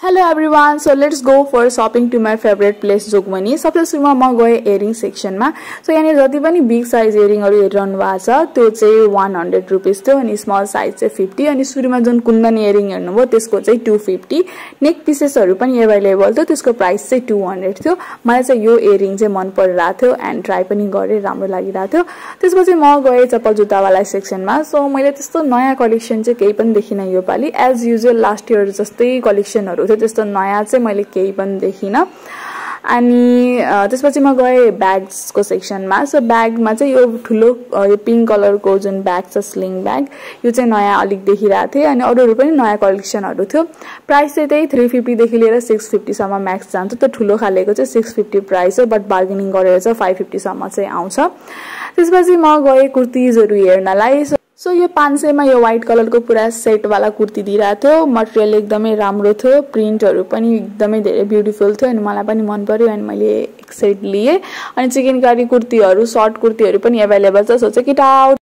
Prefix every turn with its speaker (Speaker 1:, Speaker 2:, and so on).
Speaker 1: Hello everyone, so let's go for shopping to my favorite place Jogbani. सबसे सुरुमा म गए इयरिङ सेक्सनमा। सो यहाँ जति पनि बिग साइज इयरिङहरु हेरिरहनु भएको छ त्यो चाहिँ 100 रुपैयाँ थियो अनि स्मल साइज चाहिँ 50 अनि सुरुमा जुन कुन्दन इयरिङ हेर्नुभयो त्यसको चाहिँ 250। नेक पीसेसहरु पनि अवेलेबल थियो, त्यसको प्राइस चाहिँ 200 थियो। मलाई चाहिँ यो इयरिङ चाहिँ मन परिरहेको थियो एन्ड ट्राई पनि गरे, राम्रो लागिरहेको थियो। त्यसपछि म गए चप्पल जुत्तावाला सेक्सनमा। सो मैले त्यस्तो नयाँ कलेक्सन चाहिँ केही पनि देखिन यो पाली। एज युजुअल लास्ट इयर जस्तै कलेक्सनहरु त्यस्तो नयाँ चाहिँ मैले केही पनि देखिन। अनि त्यसपछि म गए ब्याग्सको सेक्सनमा। सो ब्यागमा चाहिँ यो ठुलो यो पिंक कलरको जुन ब्याग छ स्लिङ ब्याग, यो चाहिँ नयाँ अलिक देखिरहेको थिए अनि अरूहरु पनि नयाँ कलेक्सनहरु थियो। प्राइस चाहिँ त्यही 350 देखि लिएर 650 सम्म म्याक्स जान्छ। त्यो ठुलो खालेको चाहिँ 650 प्राइस हो, बट बार्गेनिङ गरेर चाहिँ 550 सम्म चाहिँ आउँछ। त्यसपछि म गए कुर्तीजहरु हेर्नलाई। सो यो 500 मा यो व्हाइट कलर को पूरा सेट वाला कुर्ती दिइरा थियो। मटेरियल एकदमै राम्रो थियो, प्रिन्टहरु पनि एकदमै धेरै ब्युटीफुल थियो अनि मलाई पनि मन पर्यो अनि मैले एक सेट लिए। अनि चिकनकारी कुर्तीहरु, सर्ट कुर्तीहरु पनि अवेलेबल छ। So check it out.